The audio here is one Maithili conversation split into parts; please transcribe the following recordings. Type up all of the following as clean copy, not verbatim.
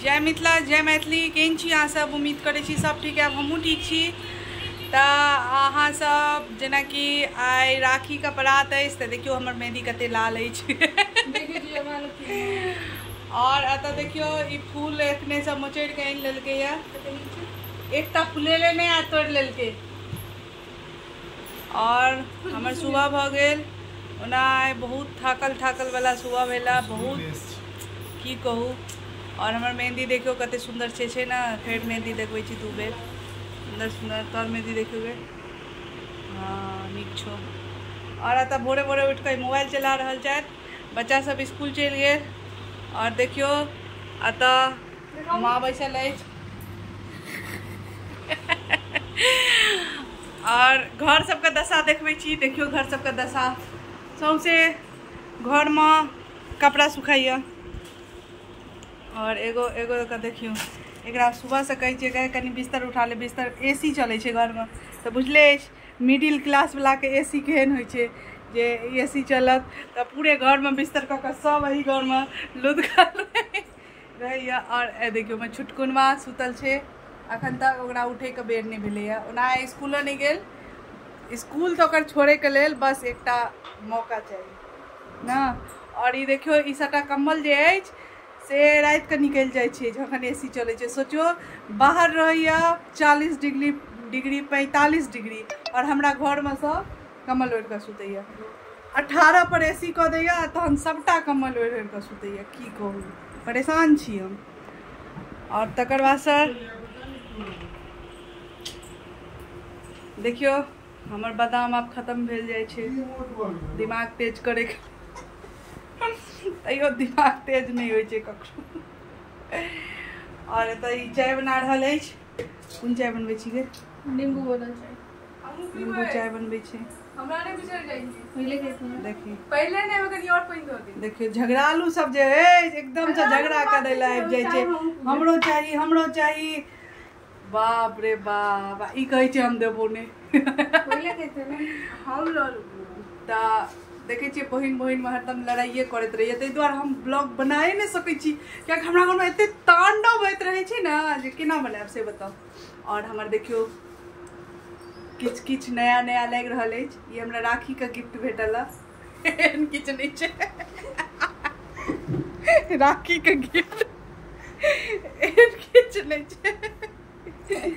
जय मिथिला जय मैथिली। केहन छी अहाँ सब? उम्मीद करै छी सब ठीक है, हमहूँ ठीक छी। तऽ अहाँ सब जेनाकि आइ राखीके परात अछि तऽ देखियौ हमर मेहंदी कते लाल अछि। और एतऽ देखियौ ई फूल एखने सब मोचड़ि कऽ आनि लेलकै ये, एकटा फुलेले नहि आ तोड़ि लेलकै। और हमर सुबह भऽ गेल। ओना आइ बहुत थाकल थाकल वाला सुबह भेला, बहुत की कहू। और हमर मेहंदी देखियौ कते सुंदर छै, छै ने? फेर मेहंदी देखबै छी दू बेर, सुंदर सुंदर। तोहर मेहंदी देखियौ गे, हाँ नीक छौ। और एतऽ भोरे भोरे उठि कऽ मोबाइल चला रहल छथि, बच्चा सब स्कूल चलि गेल। और देखियौ एतऽ माँ बैसल अछि। और घर सबके दशा देखबै छी, देखियौ घर सबके दशा। सौंसे घरमे कपड़ा सुखाइए। और एगो एगो के देखियौ, एकरा सुबहसँ कहै छियै कनि बिस्तर उठा ले, बिस्तर ए सी चलै छै घरमे तऽ बुझले अछि मिडिल क्लासवलाके ए सी केहन होइ छै, जे ए सी चलत तऽ पूरे घरमे बिस्तर कऽ कऽ सब एहि घरमे लुधकल रहैए। और देखियौ हमर छोटकुनवा सुतल छै, अखन तक ओकरा उठैके बेर नहि भेलैए। ओना आइ स्कूलो नहि गेल, स्कूल तऽ ओकर छोड़ैके लेल बस एकटा मौका चाही ने। और ई देखियौ ई सबटा कम्बल जे अछि से रातिके निकलि जाइ छै जखन ए सी चलै छै। सोचियौ बाहर रहैए 40 डिग्री डिग्री 45 डिग्री और हमरा घरमे सब कम्बल ओढ़ि कऽ सुतैए। 18 पर ए सी कऽ दैए तहन सबटा कम्बल ओढ़ि ओढ़ि कऽ सुतैए। की कहू, परेशान छी हम। और तकर बादसँ देखियौ हमर बादाम आब खतम भेल जाइ छै। दिमाग तेज करैके तैयो दिमाग तेज नहि होइ छै ककरो। और एतऽ ई चाय बना रहल अछि। कोन चाय बनबै छी गे? नींबू वाला चाय। नींबू चाय बनबै छै। हमरा नहि बिसरि जाइ पहिले के देखी पहिले नहि, ओहिमे कनि और पानि दऽ दे। देखियौ झगड़ालू सब जे अछि एकदमसँ झगड़ा करै लए आबि जाइ छै, हमरो चाही हमरो चाही। बाप रे बाप, ई कहै छै हम देबो नहि। पहिले के ने हम लऽ लेबो। तऽ देखै छियै बहिन बहिनमे हरदम लड़ाइए करैत रहैए, ताहि दुआरे हम ब्लॉग बनाए नहि सकै छी, कियाकि हमरा घरमे एते तांडव होइत रहै छै ने जे केना बनायब से बताउ। और हमर देखियौ किछु किछु नया नया लागि रहल अछि। ई हमरा राखीके गिफ्ट भेटल हँ, एहन किछु नहि छै, राखीके गिफ्ट एहन किछु नहि छै।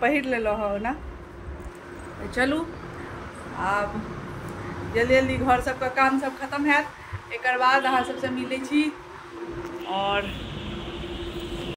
पहिर लेलहुँ हँ ओना। चलू आब जल्दी जल्दी घर सबके काम सब खतम हैत, एकर बाद अहाँ सबसँ मिलै छी। और